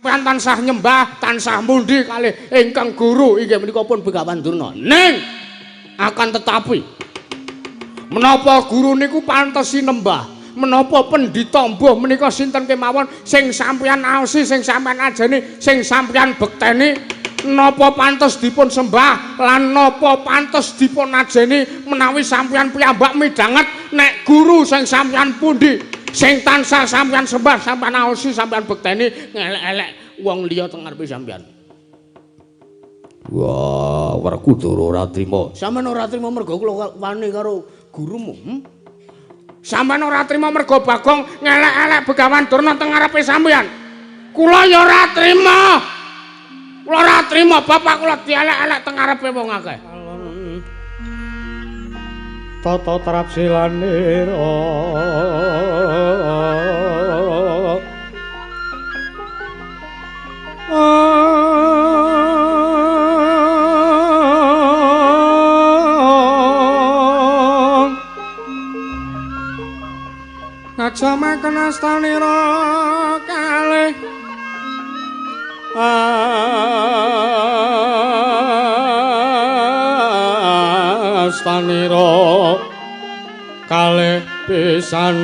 Sampeyan tansah nyembah, tansah mundi kalih ingkang guru inggih menika pun Begawan Durna. Ning akan tetapi menapa guru niku pantes sinembah? Menapa pendhita mbuh menika sinten kemawon sing sampeyan aosi, sing sampeyan ajeni, sing sampeyan bekteni, napa pantes dipun sembah lan napa pantes dipun ajeni menawi sampeyan piyambak midhanget nek guru sing sampeyan pundi sing tansah sampeyan sembah, sampeyan aosi, sampeyan bekteni ngelek-elek wong liya teng ngarepe sampeyan. Wah, Werkudara ora trima. Sampeyan ora trima mergo kula wani karo gurumu, Sampeyan ora trima mergo Bagong ngelek-elek Begawan Durna teng ngarepe sampeyan. Kula ya ora trima. Kula ora trima bapak kula dielek-elek teng ngarepe wong akeh. Tata trapsilanira ngajamaken astanira kalih astanira kalih pisan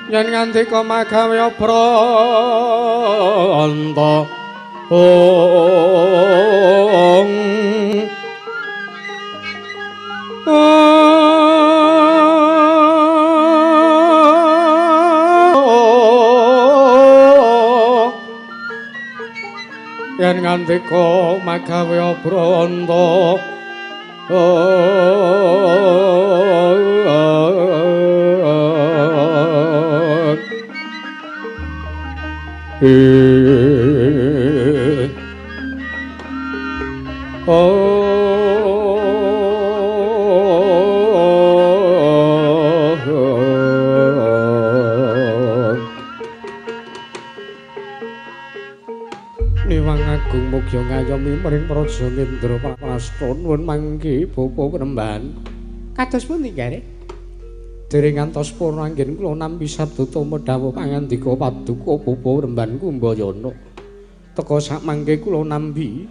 yen ngandika magawe branta ong yen ngandika magawe branta Niwang agung mugya ngayomi mring Praja Ngendraprasta nuwun mangke bapa penemban. Kados pundi garek? Dereng ngantos purna anggen kula nampi sabda tama dawuh pangandika paduka bapa penemban Kumbayana. Teka sakmangke kula nampi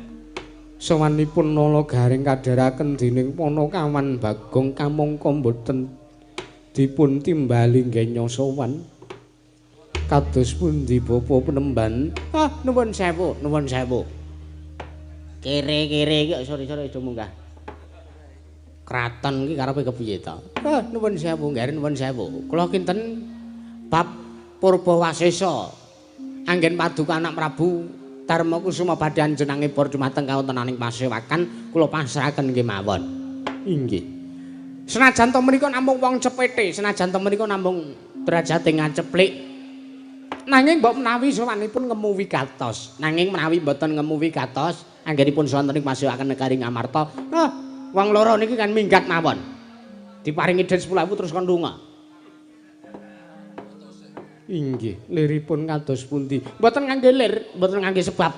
sowanipun Nala Gareng kadharaken dening Panakawan Bagong kamangka mboten dipun timbali nggenya sowan. Kados pundi bapa penemban? Ah, nuwun sewu, nuwun sewu. Kere-kere iki sore-sore do munggah. Kraton iki karepe kepiye ta? Ah, nuwun sewu, nggih nuwun sewu. Kula kinten bab Purbawasesa. Anggen paduka anak Prabu Darma Kusuma badhe anjenengan bor dumateng kawontenaning pasewakan kula pasrahaken nggih mawon. Inggih. Senajan to menika namung wong cepete, senajan to menika namung derajate ngaceplik. Nanging mbok menawi sowanipun ngemu wigatos. Nanging menawi mboten ngemu wigatos, anggenipun sonten ing pasewakan negari Ngamarta. Ah, wong loro niki kan minggat mawon. Diparingi dhuwit 10.000 terus kon lunga. Inggih, liripun kados pundi? Mboten ngangge lir, mboten ngangge sebab.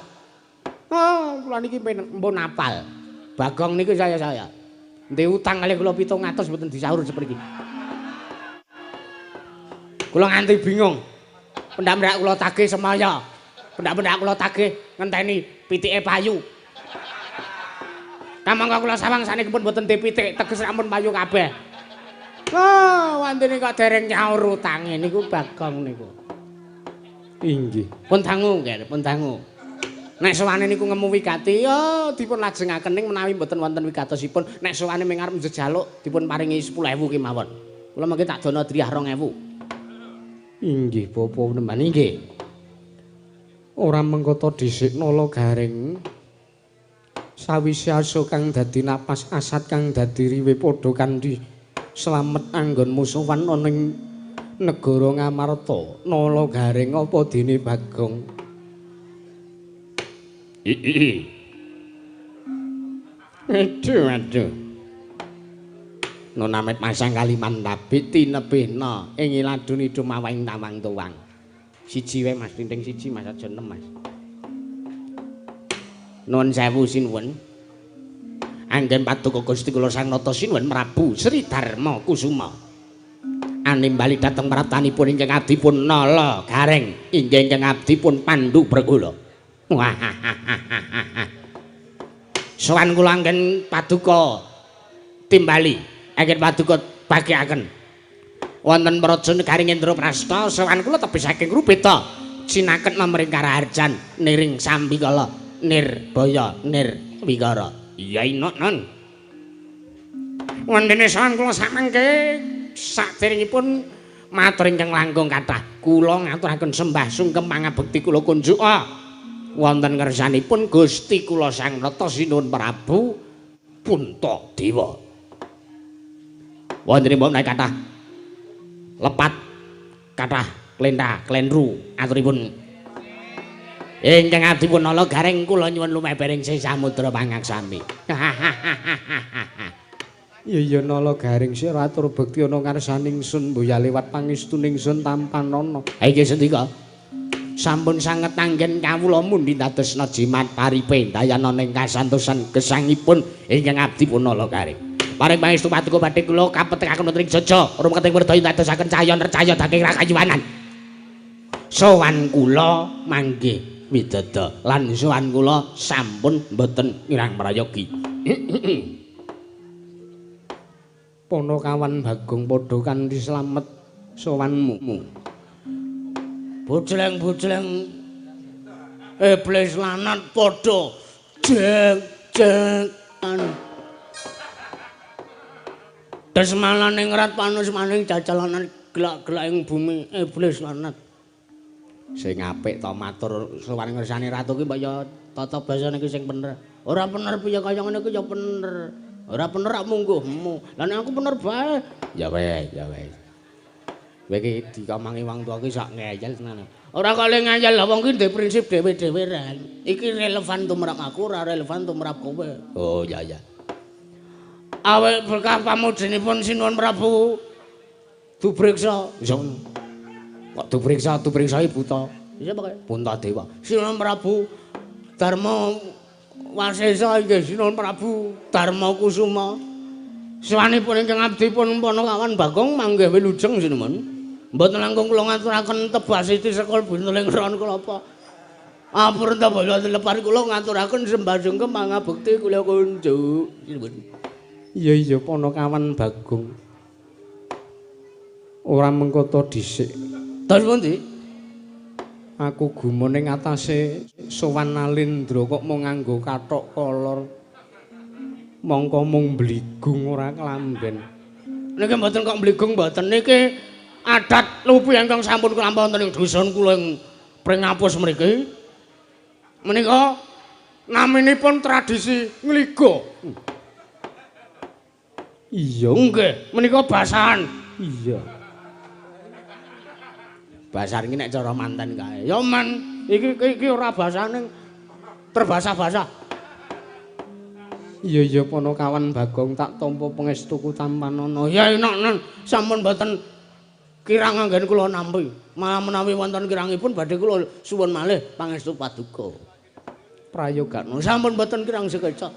Ah, kula niki mpun apal. Bagong niku saya-saya. Ndek utang kalih kula 700 mboten disaur sepriki. Kula nganti bingung. Pendak-pendak kula tagih semaya. Pendak-pendak kula tagih ngenteni pitike payu. Kamangka kula sawang saniki pun mboten dipitik, teges sampun payu kabeh. Oh, wantene kok dereng nyaur utange niku Bagong niku. Inggih. Pun dangu nggih, pun dangu. Nek sowane niku ngemu wigati, ya dipun lajengaken ning menawi mboten wonten wigatosipun, nek sowane ming arep njejaluk dipun paringi 10.000 kemawon. Kula mangke tak dono driyah 2.000. Inggih bapa penemban inggih. Ora mengkoto dhisik Nala Gareng. Sawise aso kang dadi napas asat kang dadi riwe padha kanthi slamet anggon musuhan ana ing negara Ngamarta. Nala Gareng apa dene Bagong? Aduh aduh. Nunamit masang Kalimantabi tinebihna ing iladuni dumawaing tawang tuwang. Siji wae Mas, tinting siji Mas aja 6 Mas. Nuwun sewu sinuwun. Anggen paduka Gusti kula Sang Nata sinuwun Prabu Sri Darma Kusuma. Animbali dhateng praptanipun ingkang abdipun Nala Gareng inggih ingkang abdipun Pandu Brekula. Sowan kula anggen paduka timbali, anggen paduka bagiaken. Wonten praja negari Indraprasta sowan kula tebih saking Rubeta cinaket mamring karaharjan niring sambikala nirbaya nirwikara. Iya inok non. Wondene sowan kula samangke saderengipun matur ingkang langkung kathah kula ngaturaken sembah sungkem pangabekti kula kunjuka wonten ngersanipun Gusti kula Sang Nata Sinuwun Prabu Puntadewa. Wontenipun menawi kathah lepat kathah klentha klentru aturipun ingkang abdipun Nala Gareng kula nyuwun lumebering samudra pangaksami. Iya iya Nala Gareng sira atur bekti ana ngarsane ingsun mboya liwat pangestune ingsun tampanana. Ha iki sendika sampun sanget anggen kawula mundi dadosna jimat paripe dayana ing kasantosan gesangipun ingkang abdipun Nala Gareng. Paring pangestu paduka badhe kula kapetekaken wonten ing jaja rumeting werdaya dadosaken cahya nercaya daging rakayuwanan. Sowan kula manggih widada lan sowan kula sampun mboten kirang prayogi. Panakawan Bagong padha kanthi slamet sowanmu. Bojleng-bojleng iblis lanat padha jeng-jengan. Desmalane ngrat panus maning jajalanan gelak-gelak ing bumi iblis lanat. Sing apik to matur sowan ngersane ratu ki mbok ya tata basane ki sing bener. Ora bener piye kaya ngene ki ya bener. Ora bener rak mungguhmu. Lah nek aku bener bae. Ya weh, ya weh. Kowe iki dikomangi wong tuwa ki sak ngeyel tenan. Ora kok le ngeyel, lah wong ki ndek prinsip dhewe-dhewe ran. Iki relevan tumrap aku, ora relevan tumrap kowe. Oh ya ya. Awit berkah pamujinipun Sinuwun Prabu dupriksa. Iso. Kok dupriksa, dupriksa buta. Iya pokoke Puntadewa. Sinuwun Prabu Darma Wasesa inggih Sinuwun Prabu Darma Kusuma. Sowanipun ingkang abdipun Panakawan Bagong manggih wilujeng sinuwun. Mboten langkung kula ngaturaken tebas siti sekul bintuling ron kelapa. Apurta bala lepar kula ngaturaken sembah sungkem pangabekti kula kunjuk. Sinuwun. Iya iya Panakawan Bagong. Ora mengkoto dhisik. Terus pundi? Aku gumun ing atase sowan Nalendra kok mung nganggo kathok kolor. Mongko mung mbligung ora klamben. Niki mboten kok mbligung mboten niki adat lupi ingkang sampun kelampah wonten ing dusun kula ing Pringapus mriki. Menika naminipun tradisi ngliga. Iya nggih, menika basahan. Iya. Basahan iki nek cara manten kae. Ya men, iki iki ora basane terbasah-basah. Iya iya Panakawan Bagong tak tampa pangestuku tampanana. Ya enak nen, sampun mboten kirang anggen kula nampi. Malah menawi wonten kirangipun badhe kula suwun malih pangestu paduka. Prayogana sampun mboten kirang sekeca.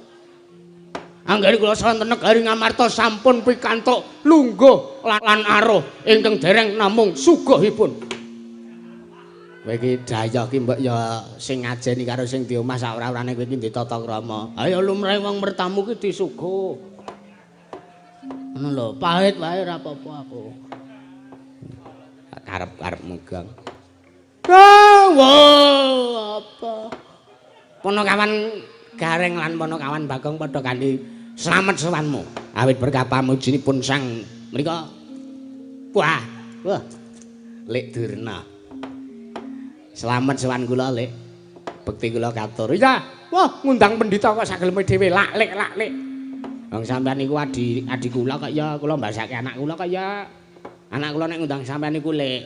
Anggen kula sonten negari Ngamarta sampun pikantuk lungguh lan aruh ingkang dereng namung suguhipun. Kowe iki dayah ki mbok ya sing ngajeni karo sing diomah sak ora-orane kowe iki ndek tata krama. Ayo lumrahe wong mertamu ki disuguh. Ngono lho, pahit wae ora apa-apa aku. Karep-karep megang. Wah, apa? Panakawan Gareng lan Panakawan Bagong padha kanthi slamet sowanmu. Awit berkah pamujinipun sang mrika. Wah, wah. Lek Durna. Slamet sowan kula, Lek. Bekti kula katur. Iya, wah ngundang pendhita kok sageleme dhewe. Lak lek lak lek. Wong sampean niku adi adi kula kok ya, kula mbasake anak kula kok ya. Anak kula nek ngundang sampean niku, Lek.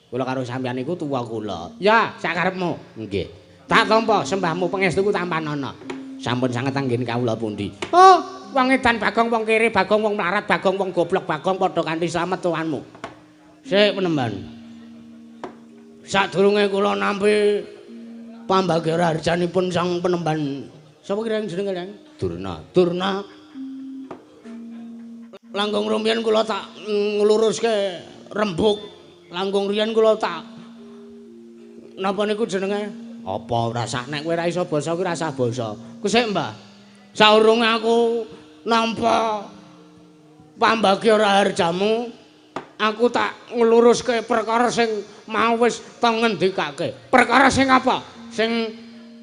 Kula karo sampean niku tuwa kula. Ya, sakarepmu. Nggih. Tak tampa sembahmu pangestuku tampanana. Sampun sanget anggen kawula pundi. Oh, wong edan Bagong, wong kere Bagong, wong mlarat Bagong, wong goblok Bagong padha kanthi slamet tuanmu. Sik penemban. Sadurunge kula nampi pambagya harjanipun sang penemban. Sapa kirang jenenge, Kang? Durna. Durna. Langkung rumiyin kula tak ngluruske rembug langkung riyen kula tak napa niku jenenge? Apa ora sah nek kowe ora iso basa kuwi ora sah basa. Kusik, Mbah. Saurunge aku nampa pambagya raharjamu, aku tak ngluruske perkara sing mau wis to ngendikake. Perkara sing apa? Sing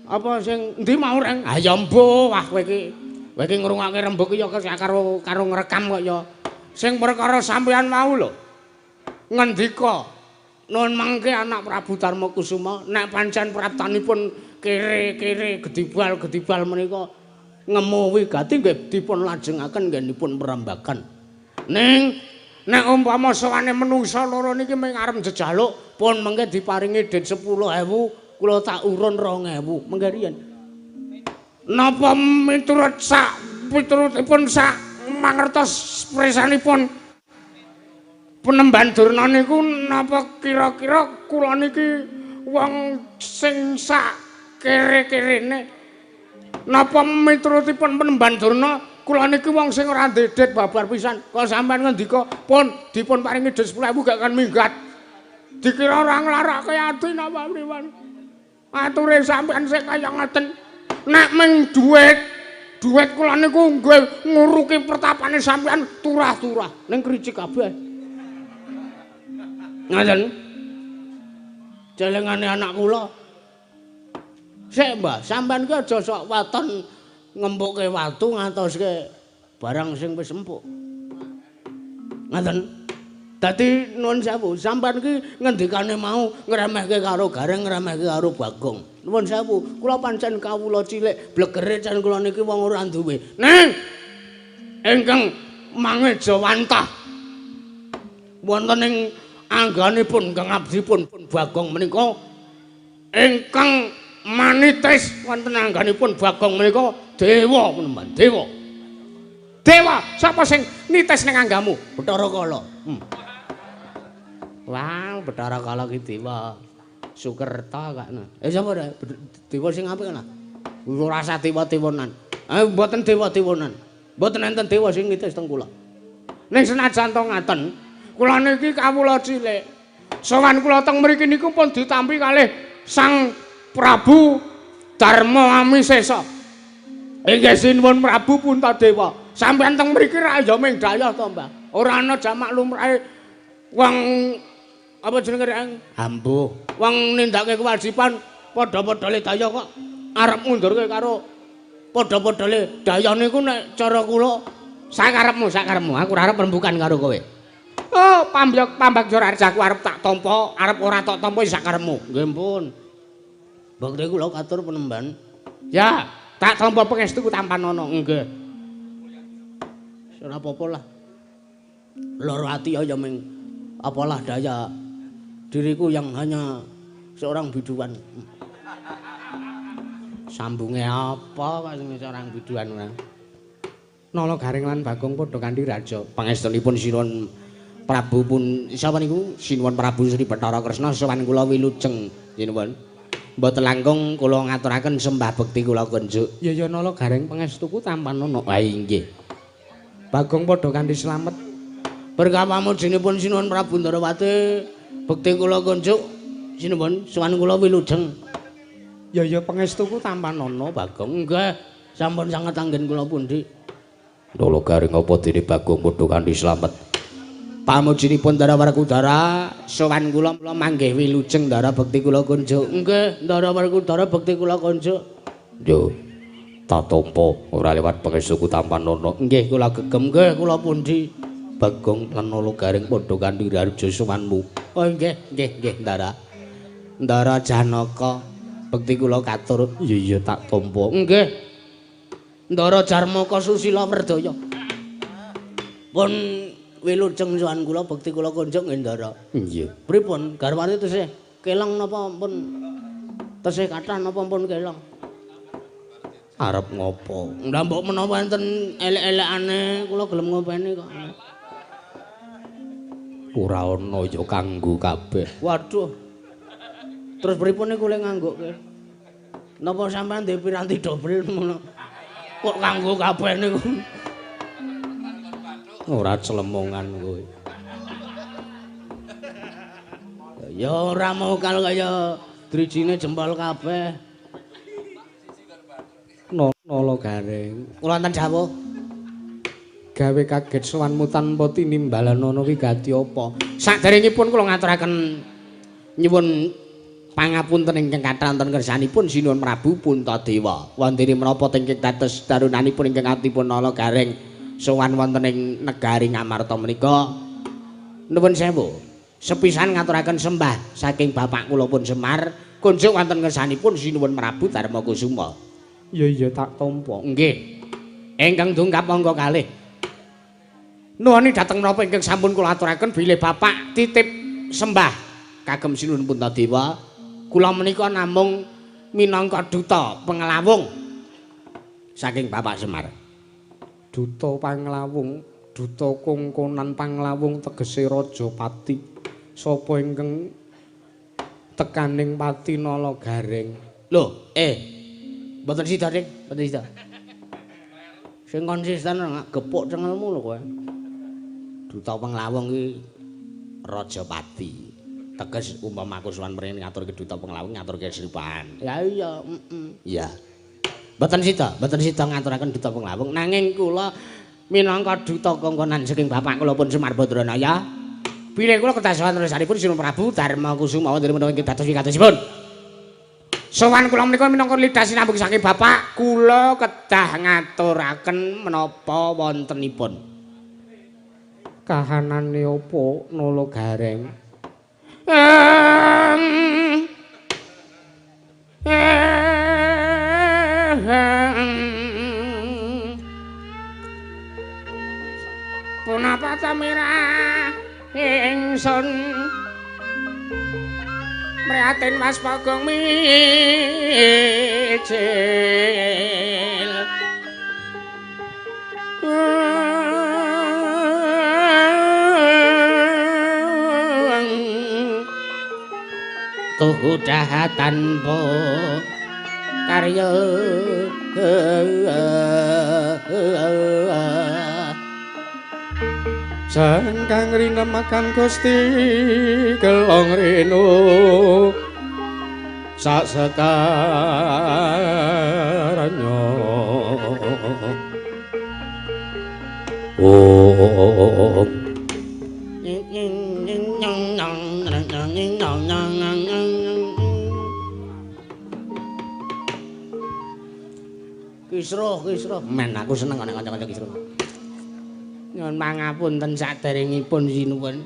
apa sing endi mau reng? Ah ya mbuh, wah kowe iki. Kowe iki ngrungokke rembug ya karo karo ngrekam kok ya. Sing perkara sampeyan mau lho. Ngendika nun mangke anak Prabu Darma Kusuma nek pancen praptanipun kere-kere gedibal-gedibal menika ngemu wigati nggih dipun lajengaken nggenipun prembagan. Ning nek umpama sowane menungsa loro niki mung arep njejaluk pun mengke diparingi dhit 10.000 kula tak urun 2.000 mengke riyen. Napa miturut sak piturutipun sak mangertos presanipun Penemban Durna niku napa kira-kira kula niki wong sing sak kere-kerene? Napa miturutipun Penemban Durna kula niki wong sing ora ndedet babar pisan? Kok sampean ngendika pun dipun paringi dhuwit 10.000 gak kan minggat. Dikira ora nglarake ati napa pripun? Ature sampean sing kaya ngoten. Nek ming dhuwit kula niku nggih nguruki pertapane sampean turah-turah ning kricik kabeh. Ngaten. Celengane anak kula. Sik, Mbah, sampean ki aja sok waton ngempuke watu ngatoske barang sing wis empuk. Ngaten. Dadi nuwun sewu, sampean ki ngendikane mau ngremehke karo Gareng, ngremehke karo Bagong. Nuwun sewu, kula pancen kawula cilik, blegere cen kula niki wong ora duwe. Ning ingkang mangejawantah wonten ing angganipun kang abdipun Bagong menika ingkang manitis wonten angganipun Bagong menika dewa penemban dewa. Dewa sapa sing nitis ning anggamu? Bathara Kala. Wah, Bathara Kala ki dewa Sukerta kak. Sapa rek? Dewa sing apik lah. Ora usah dewa-dewanan. Mboten dewa-dewanan. Mboten enten dewa sing nitis teng kula. Ning senajan to ngaten, kula niki kawula cilik. Sowan kula teng mriki niku pun ditampi kalih Sang Prabu Darma Amisesa. Inggih sinuwun Prabu Puntadewa. Sampeyan teng mriki ra ya ming dayah to, Mbah. Ora ana jamak lumrahe wong apa jenenge rek? Ambuh. Wong nindakake kewajiban padha-padha le dayah kok arep ngundurke karo padha-padha le dayah niku nek cara kula sakarepmu, sakarepmu. Aku ora arep rembukan karo kowe. Oh, pambagya rajaku arep tak tampa, arep ora tak tampa sakarepmu. Nggih pun. Bekti kula katur penemban. Ya, tak tampa pangestuku tampanana. Nggih. Ora apa-apa lah. Lara ati ya ming apalah daya diriku yang hanya seorang biduan. Sambunge apa kok sing seorang biduan ora? Nala Gareng lan Bagong padha kanthi raja. Pangestunipun Sinuwun Prabu pun sapa niku? Sinuwun Prabu Sri Bathara Kresna sowan kula wilujeng sinuwun. Mboten langkung kula ngaturaken sembah bekti kula kunjuk. Ya ya Nala Gareng pangestuku tampanana. Wah inggih. Bagong padha kanthi slamet. Berkah pamujinipun Sinuwun Prabu Ndarawati bekti kula kunjuk sinuwun sowan kula wilujeng. Ya ya pangestuku tampanana Bagong. Nggih, sampun sanget anggen kula pundi. Nala Gareng apa dene Bagong padha kanthi slamet. Pamujinipun Ndara Werkudara sowan kula manggih wilujeng Ndara bekti kula kunjuk. Nggih, Ndara Werkudara bekti kula kunjuk. Yo tak tampa ora lewat pangestuku tampanana. Nggih kula gegem. Nggih kula pundi. Bagong lan Nala Gareng padha kanthi raharja sowanmu. Oh nggih, nggih, nggih Ndara. Ndara Janaka bekti kula katur. Iya iya tak tampa. Nggih. Ndara Jarmaka Susila Werdaya. Pun wilujeng sowan kula bekti kula kunjuk nggih Ndara. Nggih. Pripun garwane tesih kelong napa pun tesih kathah napa pun kelong? Arep ngopo? Lah mbok menawa enten elek-elekane kula gelem ngopeni kok. Ora ana ya kanggo kabeh. Waduh. Terus pripun niku le nganggokke? Napa sampean ndek piranti dobel ngono? Kok kanggo kabeh niku? Ora clemongan kowe. Ya ora mokal kaya drijine jempol kabeh. Nala Gareng. Kula wonten dawuh. Gawe kaget sowanmu tanpa tinimbalan ana wigati apa? Saderengipun kula ngaturaken nyuwun pangapunten ingkang kathah wonten kersanipun Sinuwun Prabu Puntadewa. Wontene menapa ingkang dados darunanipun ingkang atipun Nala Gareng sowan wonten ing negari Ngamarta menika. Nuwun sewu. Sepisan ngaturaken sembah saking bapak kula pun Semar kunjuk wonten kersanipun Sinuwun Prabu Darma Kusuma. Ya iya tak tampa. Nggih. Ingkang dongkap angka kalih. Nuwuni dhateng menapa ingkang sampun kula aturaken bilih bapak titip sembah kagem Sinuwun Puntadewa. Kula menika namung minangka duta penglawung saking Bapak Semar. Duta panglawung, duta kongkonan panglawung tegese raja pati. Sapa ingkang tekaning pati Nala Gareng? Lho, mboten sida, Dik, mboten sida. Sing konsisten gepuk cengelmu lho kowe. Duta penglawung iki raja pati. Teges umpama aku sowan mrene ngaturke duta penglawung ngaturke sripahan. Ya iya, heeh. Iya. Mboten sida ngaturaken duta penglawung nanging kula minangka duta kongkonan saking bapak kula pun Semar Badranaya. Bilih kula kedah sowan terusipun Sinuwun Prabu Darma Kusuma wonten menawi ingkang dados wigatosipun. Sowan kula menika minangka lidah sinambung saking bapak kula kedah ngaturaken menapa wontenipun. Kahanane apa Nala Gareng? Punapa ta mirah ingsun mriatin Mas Bagong mijil. Tuhu daha tanpa karya. Sangkang rinemakan Gusti kelong renu sak sekaranya. Oh. Kisruh, kisruh. Men aku seneng nek kanca-kanca kisruh. Nyuwun pangapunten saderengipun sinuwun.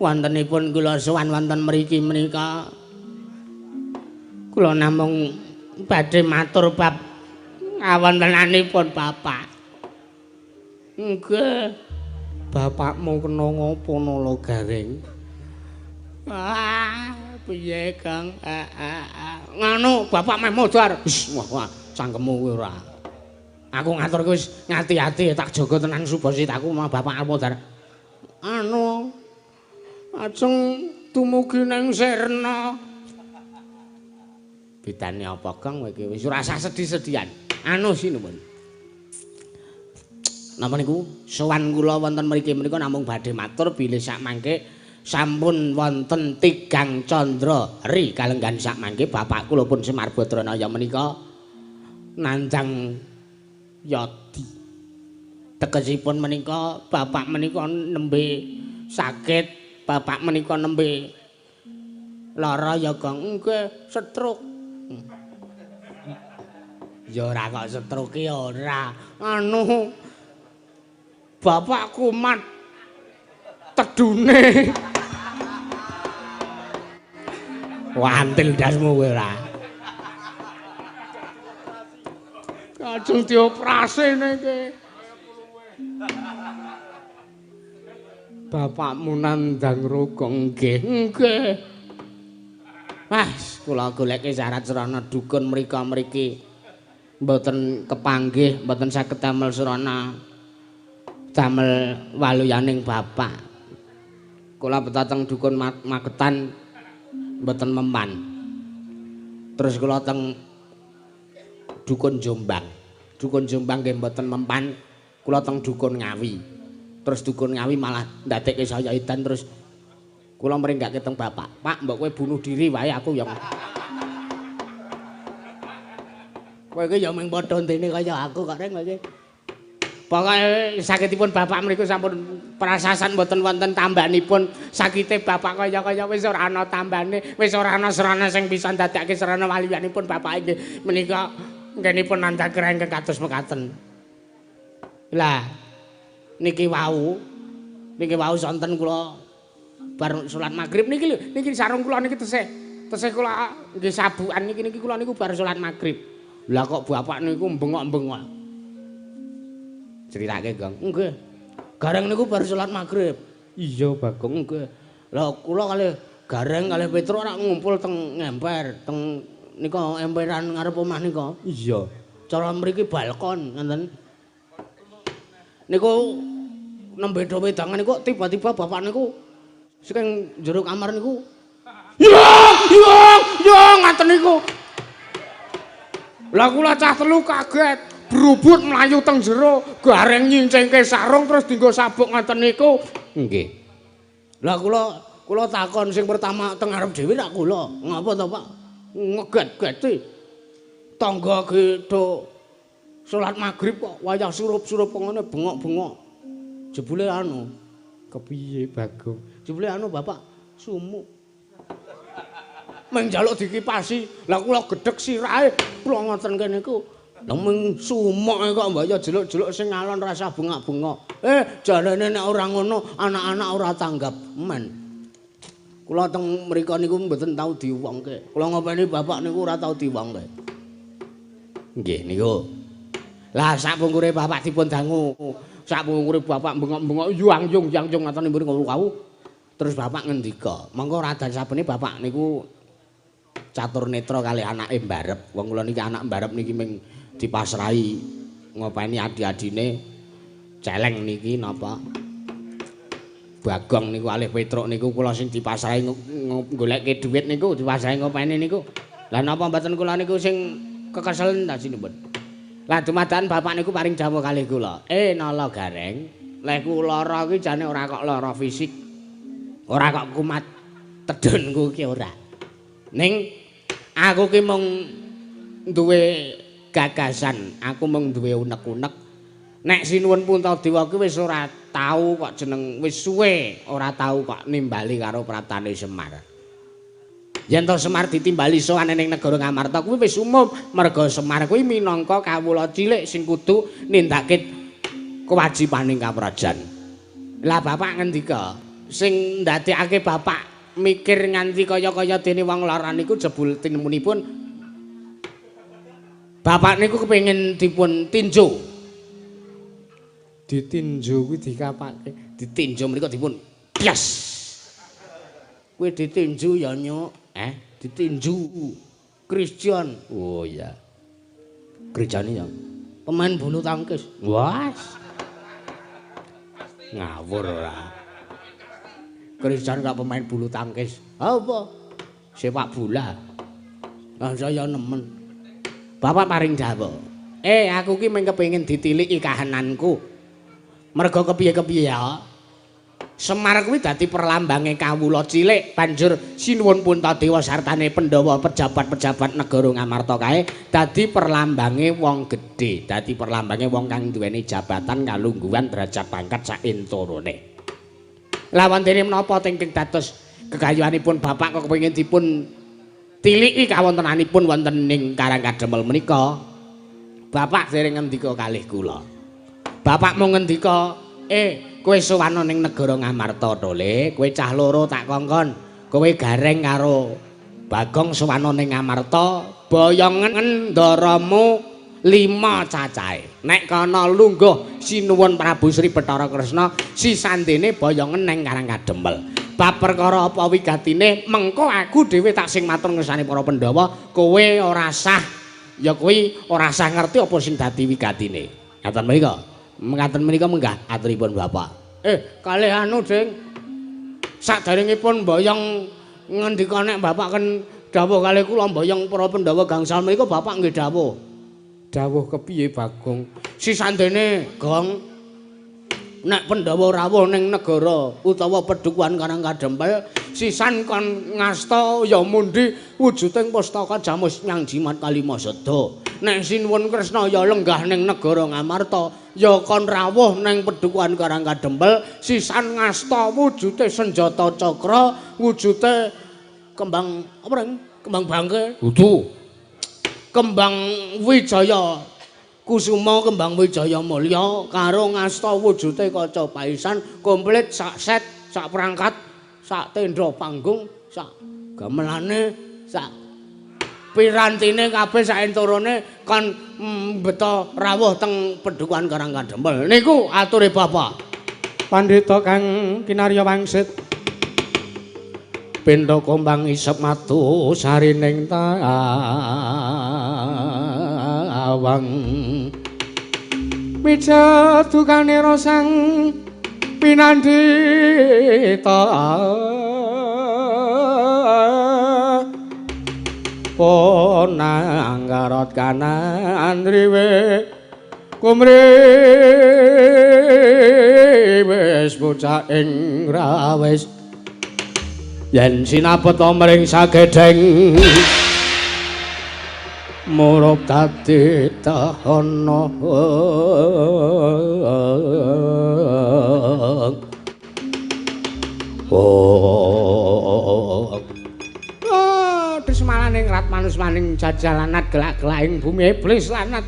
Wontenipun kula sowan wonten mriki menika. Kula namung badhe matur bab kawontenanipun bapak. Nggih. Bapakmu kena ngopo Nala Gareng? Ah, piye Kang? Nganu bapak meh modar. Wis, wah, cangkemmu kuwi ora. Aku ngaturke wis ngati-ati tak jaga tenan subasitaku mah bapak arep modar. Anu ajeng dumugi ning Sirna. Bedane apa Kang kowe iki wis ora usah sedih-sedihan. Anu sinuwun. Napa niku sowan kula wonten mriki menika namung badhe matur bilih sakmangke sampun wonten tigang candra ri kalenggan sakmangke bapak kula pun Semar Badranaya menika nanjang yadi. Tegesipun menika bapak menika nembe sakit, bapak menika nembe lara ya Kang. Nggih, stroke. Ya ora kok stroke ya ora. Anu bapak kumat tedune. Wantil dasmu kowe ora. Kajeng dioperasi niki. Bapakmu nandang roga? Nggih, nggih. Mas, kula goleke syarat srana dukun mrika mriki. Mboten kepanggih, mboten saged damel srana damel waluyaning bapak. Kula beto teng dukun Magetan mboten mempan. Terus kula teng dukun Jombang. Dukun Jombang nggih mboten mempan, kula teng dukun Ngawi. Terus dukun Ngawi malah ndadekke saya edan terus Kula mrenggake teng bapak. Pak, mbok kowe bunuh diri wae aku ya. Kowe iki ya mung padha ndene kaya aku kok reng iki. Pokoke sakitipun bapak mriku sampun prasasan mboten wonten tambanipun. Sakite bapak kaya-kaya wis ora ana tambane, wis ora ana srana sing bisa ndadekke srana waliyanipun bapak inggih menika nggenipun nandhang ingkang kados mekaten. Lah niki wau sonten kula bar salat magrib niki lho, niki sarung kula niki tesih kula nggih sabukan niki kula niku bar salat magrib. Lah kok bapak niku bengok-bengok. Critake, Gong. Nggih. Gareng niku bar salat magrib. Iya, Bagong, nggih. Lah kula kalih Gareng kalih Petruk rak ngumpul teng ngemper, teng nika emperan ngarep omah nika. Iya. Cara mriki balkon ngoten. Niku nembe do wedangan niku tiba-tiba bapak niku saking jero kamar niku ya ya ya ngaten niku. Lah kula cah telu kaget, brubut mlayu teng jero, Gareng nyincingke sarung terus dienggo sabuk ngaten niku. Nggih. Lah kula takon sing pertama teng ngarep dhewe lak kula. Ngapa to, Pak? Ngeget-geti. Tangga ge do salat magrib kok wayah surup-surup ngene bengok-bengok. Jebule anu, kepiye Bagong? Jebule anu bapak sumuk. Meng njaluk dikipasi. Lah kula gedhek sirahe, kula ngoten kene niku. Lah meng sumuk kok mbok ya jeluk-jeluk sing alon rasa bengak-bengok. Jarene nek ora ngono anak-anak ora tanggap. Men. Kula teng mriku niku mboten tau diwongke. Kula ngopeni bapak niku ora tau diwongke. Nggih niku. Lah sak pungkure bapak dipun dangu. Sak pungkure bapak bengok-bengok yang-yung yang-yung ngoten niku wau. Terus bapak ngendika, monggo radan sabene bapak niku catur netra kali anake mbarep. Wong kula niki anak mbarep niki ming dipasrahi ngopeni adi-adine celeng niki napa Bagong niku alih Petruk niku kula sing dipasrahi goleke dhuwit niku dipasrahi ngopeni niku. Lah napa mboten kula niku sing kekeselen ta sinipun. Lah dumadakan bapak niku paring dawuh kalih kula. Nala Gareng, leh ku lara kuwi jane ora kok lara fisik. Ora kok kumat tedhunku ki ora. Ning aku ki mung duwe gagasan, aku mung duwe unek-unek. Nek Sinuwun Puntadewa ki wis ora tau kok jeneng wis suwe ora tau kok nimbali karo praptane Semar. Yen to Semar ditimbali sowan ning negara Ngamarta kuwi wis umum, merga Semar kuwi minangka kawula cilik sing kudu nindakake kewajibaning kaprajan. Lah bapak ngendika, sing ndadekake bapak mikir nganti kaya-kaya dene wong lara niku jebul tinemunipun bapak niku kepengin dipun tinju. Ditinju kuwi dikapake, ditinju mriku dipun pyas. Kuwi ditinju ya nyuk, ditinju Christian. Oh iya. Gerejane ya pemain bulu tangkis. Wah. Ngawur ora. Christian gak pemain bulu tangkis. Apa? Sepak bola. Lah saya nemen. Bapak paring dawuh. Aku ki mung kepengin ditiliki kahananku. Merga kepiye-kepiye ya. Semar kuwi dadi perlambange kawula cilik, banjur Sinuwun Puntadewa sartane Pandhawa pejabat-pejabat negara Ngamarta kae dadi perlambange wong gedhe, dadi perlambange wong kang duweni jabatan kalungguhan derajat pangkat saentorone. Lah wontene menapa ingkang dados gegayuhanipun bapak kok kepengin dipun tiliki kawontenanipun wonten ing Karang Kademel menika? Bapak dereng ngendika kalih kula. Bapak mung ngendika, kowe sowan ning negara Ngamarta to, Le. Kowe cah loro tak kongkon. Kowe Gareng karo Bagong sowan ning Ngamarta, boyongen ndaramu 5 cacahe. Nek kana lungguh Sinuwun Prabu Sri Bathara Kresna, sisandene boyongen nang Karang Kadempel. Bab perkara apa wigatine, mengko aku dhewe tak sing matur ngersane para Pandhawa, kowe ora sah ya kuwi ora sah ngerti apa sing dadi wigatine. Ngaten menika. Mengaten menika menggah aturipun bapak. Kalih anu, Ding. Saderengipun mboyong ngendika nek bapak ken dawuh kalih kula mboyong para Pandhawa gangsal menika bapak nggih dawuh. Dawuh kepiye, Bagong? Sisandene, Gong. Nek Pandhawa rawuh ning negara utawa pedukuhan Karang Kadempel, sisan kon ngasta ya mundi wujuding pustaka Jamus Nyang Jimat Kalima Seda. Nek Sinuwun Kresna ya lenggah ning negara Ngamarta, ya kon rawuh ning pedukuhan Karang Kadempel, sisan ngasta wujude senjata cakra, wujude kembang apa reng? Kembang bangke. Kudu. Kembang Wijaya Kusuma, kembang Wijaya Mulya karo ngasta wujude kaca paisan komplit sak set, sak perangkat, sak tenda panggung, sak gamelane, sak pirantine kabeh sak enturune kon mbeta rawuh teng pedukuhan Karang Kadempel. Niku ature bapak. Pandhita kang kinarya wangsit pindha kombang isep matu sarining tawang mijet dukanira sang pinandhita ponang garot kanan riwe kumriwis bocah ing rawis yen sinapeta mring sagedheng murup dadi tahana. Oh, desmalane ngrat manusmaning jajalanat gelak-gelaking bumi iblis lanat.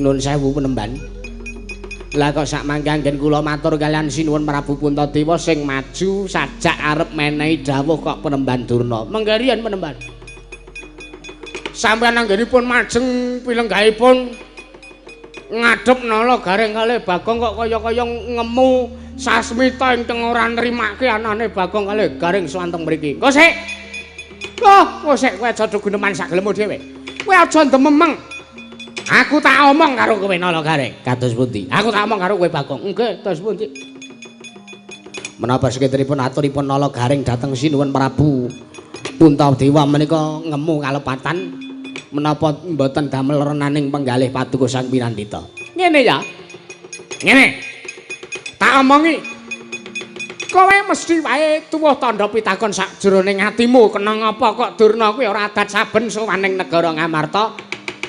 Nun sewu penemban. Lah kok sak mangke anggen kula matur kalian Sinuwun Prabu Puntadewa sing maju sajak arep menehi dawuh kok penemban Durna. Menggarian penemban. Sampeyan anggenipun majeng pilenggahipun ngadhep Nala Gareng kalih Bagong kok kaya-kaya ngemu sasmita ingkang ora nrimake anane Bagong kalih Gareng sowan teng mriki. Engko sik. Oh, engko sik kowe aja guneman sak gelemu dhewe. Kowe aja ndememeng. Aku tak omong karo kowe Nala Gareng. Kados pundi? Aku tak omong karo kowe Bagong. Nggih, kados pundi? Menapa seketiripun aturipun Nala Gareng dhateng Sinuwun Prabu Puntadewa menika ngemu kalepatan menapa mboten damel renaning penggalih paduka sang pinandita. Ngene ya. Ngene. Tak omongi. Kowe mesti wae tuwuh tandha pitakon sakjroning atimu, kena ngapa kok Durna kuwi ora adat saben sowan ning negara Ngamarta.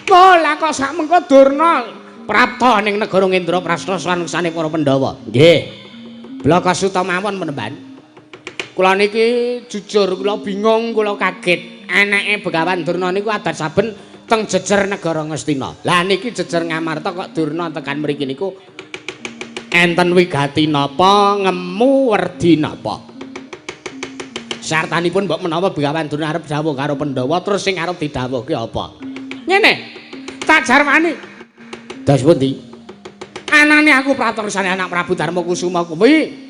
Oh, lah kok sak mengko Durna prapta ning negara Indraprastha sowan-sane para Pandhawa. Nggih. Blaka suta mawon penemban. Kula niki jujur kula bingung, kula kaget. Eneke Begawan Durna niku adat saben teng jejer negara Ngastina. Lah niki jejer Ngamarta kok Durna tekan mriki niku enten wigati napa, ngemu werdi napa. Sartanipun mbok menawa Begawan Durna arep dawuh karo Pandhawa terus sing arep didhawuhke apa? Ngene. Tak jarwani. Dos pundi? Anane aku pratorsane anak Prabu Darma Kusuma kuwi.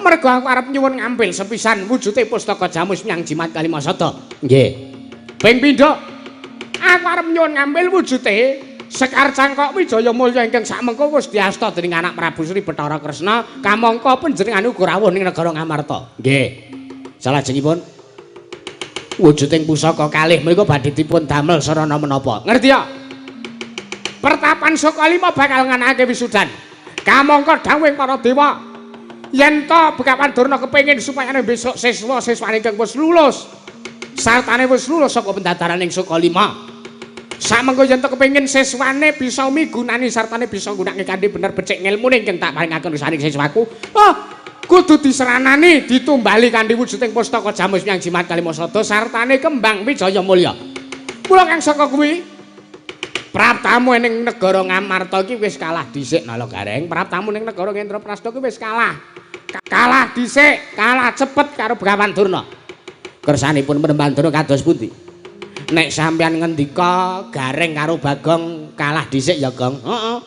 Mergo aku arep nyuwun ngambil sepisan wujude pustaka Jamus Nyang Jimat Kalimasada. Nggih. Ping pindho aku arep nyuwun ngambil wujude Sekar Cangkok Wijaya Mulya ingkang sakmengko wis diasta dening anak Prabu Sri Bathara Kresna kamangka panjenengane uga rawuh ning negara Ngamarta. Nggih. Salajengipun wujuding pusaka kalih menika badhe dipun damel sarana menapa? Ngerti ya? Pertapan Sukalima bakal nganakake wisudan. Kamangka dawuhing para dewa yen to Begawan Durna kepengin supaya besok siswa-siswane ingkang wis lulus sartane wis lulus saka pendadaraning Sukalima. Samengko yen to kepengin siswane bisa migunani sartane bisa nggunakake kanthi bener becik ngilmune ingkang tak paringaken saking siswaku. Oh, kudu diseranani, ditumbali kanthi wujuding pustaka Jamus Nyang Jimat Kalimasada sartane kembang Wijaya Mulya. Kula kang saka kuwi praptamu ning negara Ngamarta iki wis kalah dhisik Nala Gareng. Praptamu ning negara Indraprastha iki wis kalah. Kalah dhisik, kalah cepet karo Begawan Durna. Kersanipun Penemban Durna kados pundi? Nek sampeyan ngendika Gareng karo Bagong kalah dhisik ya, Gong. Heeh.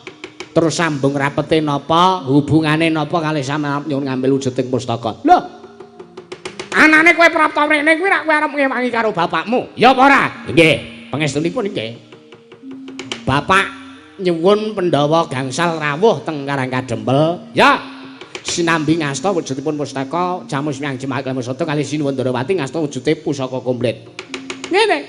Terus sambung rapete napa, hubungane napa kalih sampeyan nyuwun ngambil wujuding pustaka. Lho. Anane kowe prapta mrene kuwi rak kowe arep ngewangi karo bapakmu. Ya apa ora? Nggih, pangestunipun nggih. Bapak nyuwun Pandhawa gangsal rawuh teng Karang Kadempel. Ya. Sinambi ngasta wujudipun pustaka Jamus Nyang Jimat Kalimasada kalih Sinuwun Ndarawati ngasta wujude pusaka komplit. Ngene.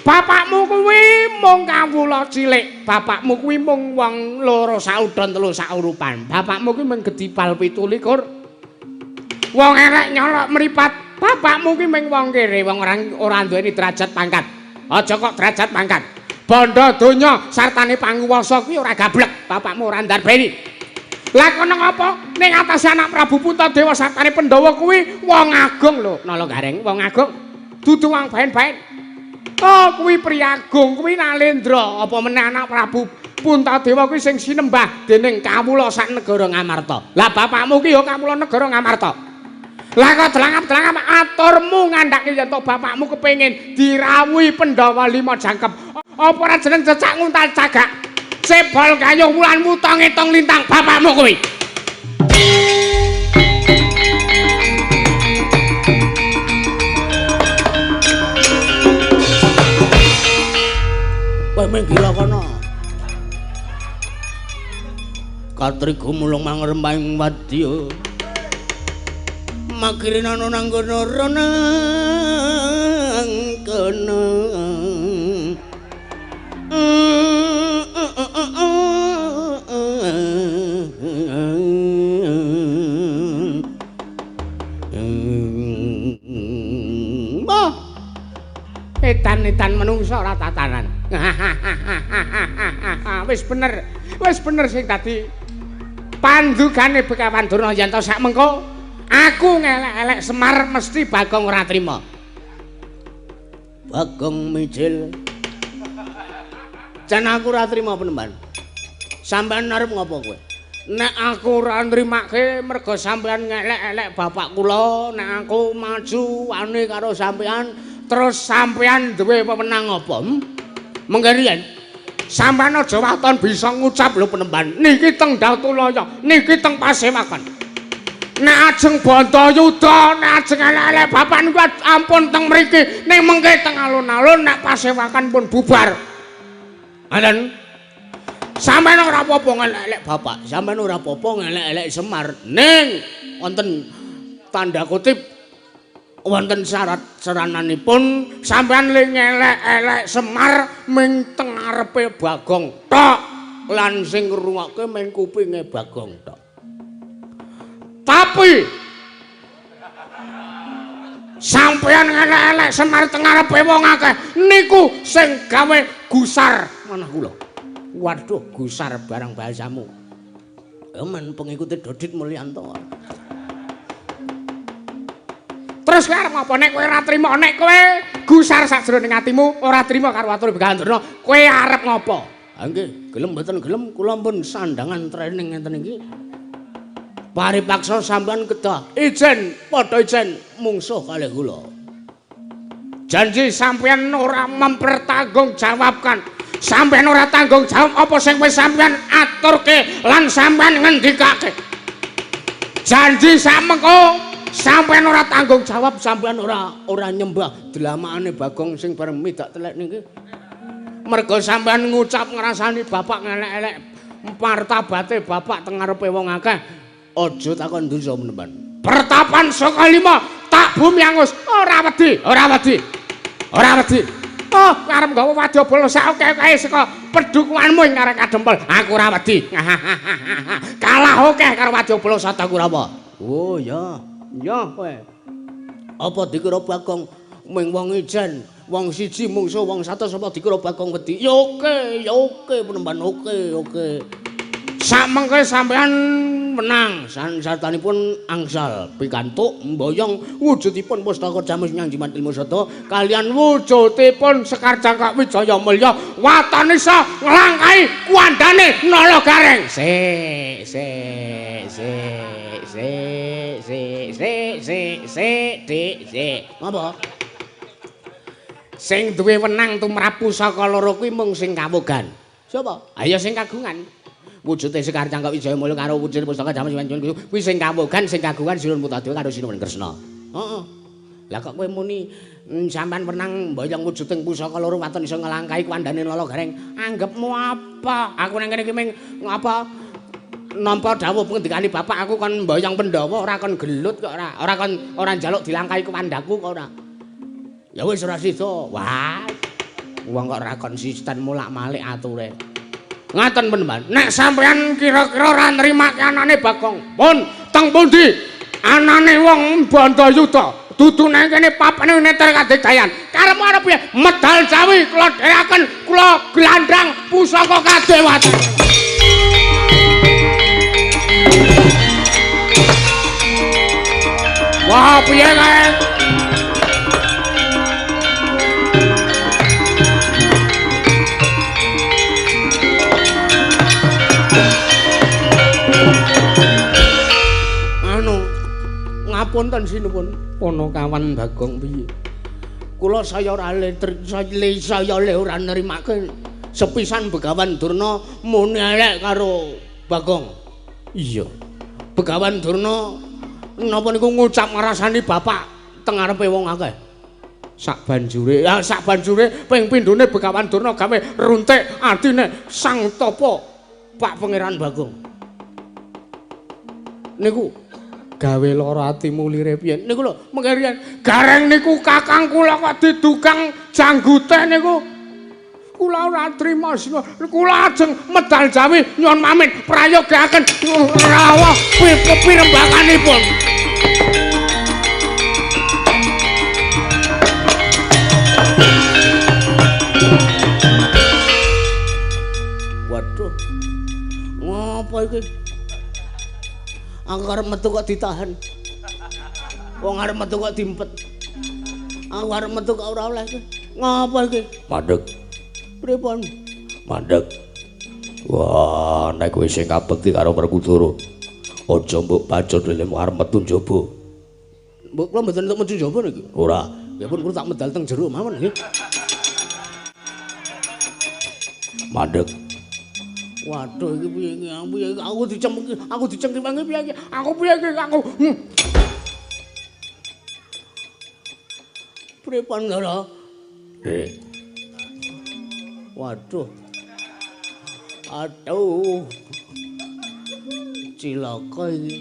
Bapakmu kuwi mung kawula cilik, bapakmu kuwi mung wong loro saudon telu saurupan. Bapakmu kuwi mung gedipal 27. Wong elek nyolok mripat. Bapakmu kuwi mung wong kere, wong ora duweni derajat pangkat. Aja kok derajat pangkat. Bondo donya sartane panguwasa kuwi ora gablek, bapakmu ora ndarbeni. Lah kono ngapa? Ning atase anak Prabu Puntadewa sartane Pandhawa kuwi wong agung lho, Nala Gareng, wong agung. Dudu wong baen-baen. Oh, kuwi priyagung, kuwi Nalendra. Apa meneh anak Prabu Puntadewa kuwi sing sinembah dening kawula sak negara Ngamarta. Lah bapakmu ki ya kawula negara Ngamarta. Lah kok delangap-delangap aturmu ngandhake yen to bapakmu kepengin dirawuhi Pandhawa 5 jangkep. Apa ora jeneng cecak nguntal cagak? Cebol gayuh wulan wuta ngitung lintang bapakmu kuwi. Kowe minggir kono. Katri gumulung mangrembang wadya. Makirinana nang kono renang kono. Mbah. Edan-edan menungsa ora tatanan. Wis bener sing dadi pandugane Begawan Durna yen to sak mengko aku ngelek-elek Semar mesti Bagong ora trima. Bagong mijil. Jan aku ora trima penemban. Sampeyan arep ngopo kowe? Nek aku ora nrimake mergo sampeyan ngelek-elek bapak kula, nek aku maju wani karo sampeyan terus sampeyan duwe wewenang apa? Mengke riyen sampeyan aja waton bisa ngucap lho penemban. Niki teng Datulaya, niki teng Pasewakan. Nek ajeng Bandayuda, nek ajeng elek-elek bapak niku ampun teng mriki, ning mengke teng alun-alun nek Pasewakan pun bubar. Ngoten. Sampeyan ora apa-apa ngelek-elek bapak, sampeyan ora apa-apa ngelek-elek Semar. Ning wonten tanda kutip wonten syarat serananipun sampeyan le ngelek-elek Semar ming teng ngarepe Bagong tok lan sing ngrungokke ming kupinge Bagong tok. Tapi sampeyan ngelek-elek Semar teng ngarepe wong akeh niku sing gawe gusar manah kula. Waduh, gusar barang bahasamu. Emen pengikute Dodit Mulyanto. Terus kowe arep ngapa nek kowe ora trima, nek kowe gusar sakjroning atimu ora trima karo atur Begawan Durna, kowe arep ngapa? Ha nggih, gelem mboten gelem kula pun sandangan training ngenten iki. Paripaksa sampean kedah ijen padha ijen mungsuh kalih kula. Janji sampean ora mempertanggungjawabkan. Sampean ora tanggung jawab apa sing wis sampean aturke lan sampean ngendikake. Janji samengko sampean ora tanggung jawab, sampean ora nyembah dlamakane Bagong sing bareng midak telek niki. Mergo sampean ngucap ngrasani bapak ngelek-elek martabate bapak teng ngarepe wong akeh. Aja takon dosa menemban. Pertapan saka lima tak bumi angus, ora wedi, ora wedi. Ora wedi. Oh, arep nggawa wadyabala sak akeh-akehe saka pedukuhanmu ing arek kadempel. Aku ora wedi. Kalah akeh karo wadyabala Sata Kurawa. Oh ya. Ya kowe. Apa dikira Bagong ming wong ijen, wong siji mungsuh wong 100 apa dikira Bagong wedi? Ya oke, ya oke penemban oke, oke. Samengke sampean menang sansartanipun angsal pikantuk mboyong wujudipun pustaka jamus nyang jimat ilmu sada kalian wujudipun Sekar Cangkak Wijaya Mulya waton isa nglangkahi kuandane Nala Gareng. Se se se se se se se se dik se. Apa? Sing duwe wenang tumrap pusaka loro kuwi mung sing kawogan. Sapa? Ayo sing kagungan. Wujude Sekar Cangkok Wijaya Mulya karo wujud pustaka jamus kuwi sing kawogan, sing kagungan Sinuwun Puntadewa karo Sinuwun Kresna. Heeh. Lah kok kowe muni sampean wenang mboyong wujuding pusaka loro waton iso nglangkahi kuandane Nala Gareng. Anggepmu apa? Aku nang kene iki ming ngapa nampa dawuh pengendikane bapak aku kon mboyong Pandhawa ora kon gelut kok ora. Ora kon ora njaluk dilangkahi kuwandaku kok ora. Ya wis ora sida. Wah. Wong kok ora konsisten molak-malik ature. Ngaten Panembahan. Nek sampeyan kira-kira ora nrimake anane Bagong, pun teng pundi anane wong Bandayuda? Dudu nang kene papane neter kadegayan. Karepmu arep piye? Medal Jawi kula dherekaken, kula glandang pusaka kadewatan. Wah, piye kae? Anu, ngapunten sinuwun. Panakawan Bagong piye? Kula saya ora saya le ora nrimake sepisan Begawan Durna muni elek karo Bagong. Iya. Begawan Durna napa niku ngucap ngrasani bapak teng ngarepe wong akeh. Sak banjure, ya sak banjure ping pindhone Begawan Durna gawe runtik atine Sang Tapa Pak Pangeran Bagong. Niku gawe lara atimu lire piye? Niku lho, mengke riyen gareng niku kakang kula kok didugang janggute niku. Kula ora trima sina. Kula ajeng medal Jawi nyuwun pamit prayogaaken rawuh pirembakanipun. Waduh. Ngopo iki? Aku arep metu kok ditahan. Wong arep metu kok dimpet. Aku arep metu kok ora oleh iki. Ngopo iki? Mandeg. Pripun? Mandeg. Wah, nek kowe sing kabekti karo Werkudara, aja mbok bacut lelemu arep metu njaba. Mbok kula mboten entuk metu njaba niki. Ora. Ya pun kula tak medal teng jero mawon nggih. Mandeg. Waduh iki piye iki? Aku dicengki, aku dicengki piye iki? Aku piye iki? Aku. Pripun lho? Waduh. Aduh. Cilaka iki.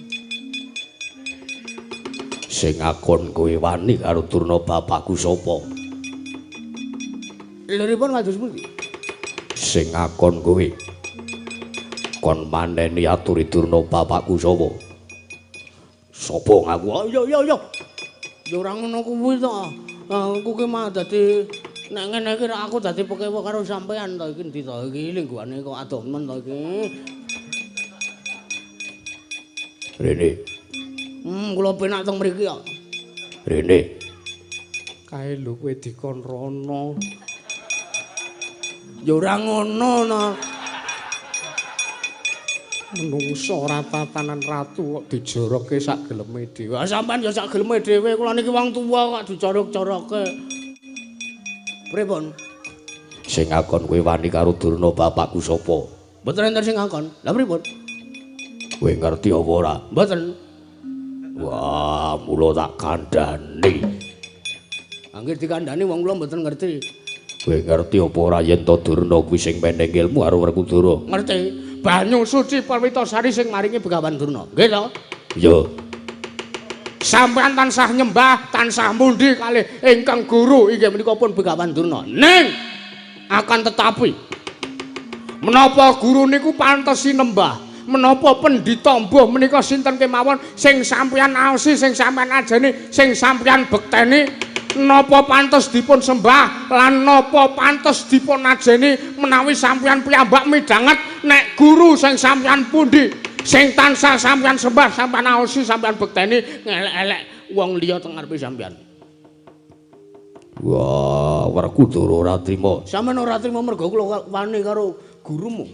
Sing ngakon kowe wani karo Durna bapakku sapa? Liripun kados pundi? Sing ngakon kowe kon maneni aturi Durna bapakku sapa? Sapa ngaku? Oh, iya iya iya. Ya ora ngono kuwi to. Aku ki mah dadi nek ngene iki aku dadi pekewa karo sampean to iki endi to iki lingguane kok adoh men to iki. Rene. Kula penak teng mriki kok. Rene. Kae lho kowe dikon rono. Ya ora ngono to. Menungso ora tatanan ratu kok dijorokke sak geleme dhewe. Ah sampean ya sak geleme dhewe, kula niki wong tuwa kok dicorok-corokke. Pripun? Sing ngakon kowe wani karo Durna bapakku sapa? Mboten enten sing ngakon. Lah pripun? Kowe ngerti apa ora? Mboten. Wah, mula tak kandhani. Anggir dikandhani wong kula mboten ngerti. Kowe ngerti apa ora yen to Durna kuwi sing meneng ilmu karo Werkudara? Ngerti. Banyu suci Perwitasari sing maringi Begawan Durna. Nggih to? Iya. Sampeyan tansah nyembah, tansah mundi kalih ingkang guru inggih menika pun Begawan Durna. Ning akan tetapi menapa guru niku pantes sinembah? Menapa pendhita mbuh menika sinten kemawon sing sampeyan aosi, sing sampeyan ajeni, sing sampeyan bekteni? Napa pantes dipun sembah lan napa pantes dipun ajeni menawi sampeyan piyambak midhanget nek guru sing sampeyan pundi sing tansah sampeyan sembah, sampeyan aosi, sampeyan bekteni ngelek-elek wong liya teng ngarepe sampeyan. Wah, Werkudara ora trima. Sampeyan ora trima mergo kula wani karo gurumu.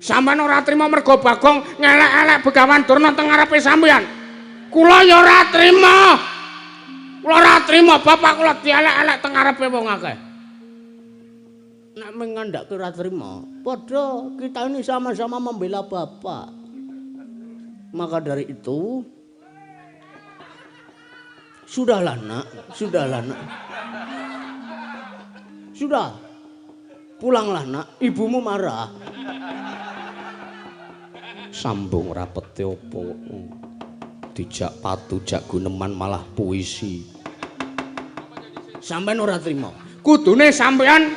Sampeyan ora trima mergo Bagong ngelek-elek Begawan Durna teng ngarepe sampeyan. Kula ya ora trima. Kula ora trima bapak kula dielek-elek teng ngarepe wong akeh. Nek mengandhake ora trima, padha kita ini sama-sama membela bapak. Maka dari itu, sudahlah nak, sudahlah nak. Sudah. Pulanglah nak, ibumu marah. Sambung rapete apa? Dijak patu jak guneman malah puisi. Sampeyan ora trima. Kudune sampean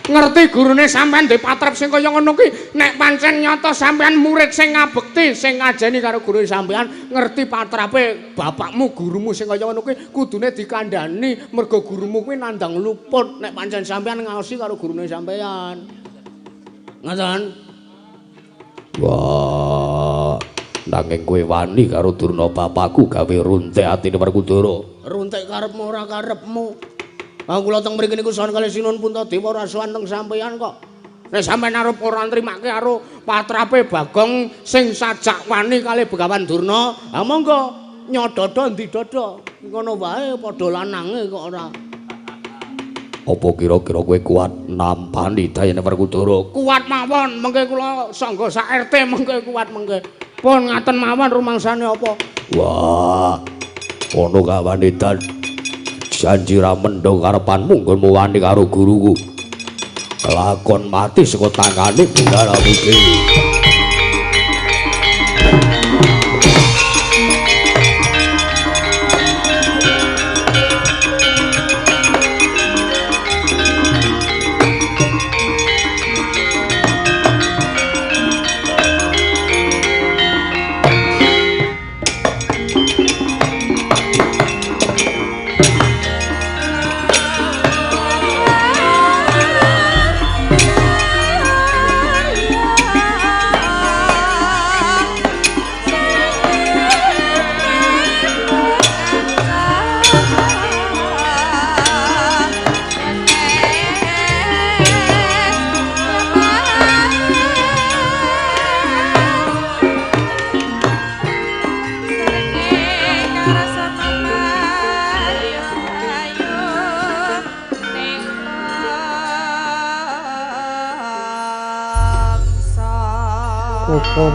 ngerti gurune sampean duwe patrap sing kaya ngono kuwi. Nek pancen nyata sampean murid sing ngabekti, sing ngajeni karo gurune sampean, ngerti patrape bapakmu, gurumu sing kaya ngono kuwi, kudune dikandhani mergo gurumu kuwi nandhang luput nek pancen sampean ngaosi karo gurune sampean. Ngoten. Wah, nanging kowe wani karo Durna bapakku gawe runtik atine Werkudara. Runtik karepmu ora karepmu. Ah kula teng mriki niku sowan kalih Sinuwun Puntadewa ora sowan teng sampeyan kok. Nek sampeyan arep ora nrimake karo patrape Bagong sing sajak wani kalih Begawan Durna, ha monggo nyododo ndi dodo. Ngono wae padha lanange kok ora. Apa kira-kira kowe kuat nampani dayane Werkudara? Kuat mawon, mengke kula sangga sak RT mengke kuat mengke. Pun ngaten mawon rumangsane apa? Wah, ono kawane dan janji ra mendhong karepanmu nggonmu wani karo guruku. Kelakon mati saka tangane Bendara Putih. Koko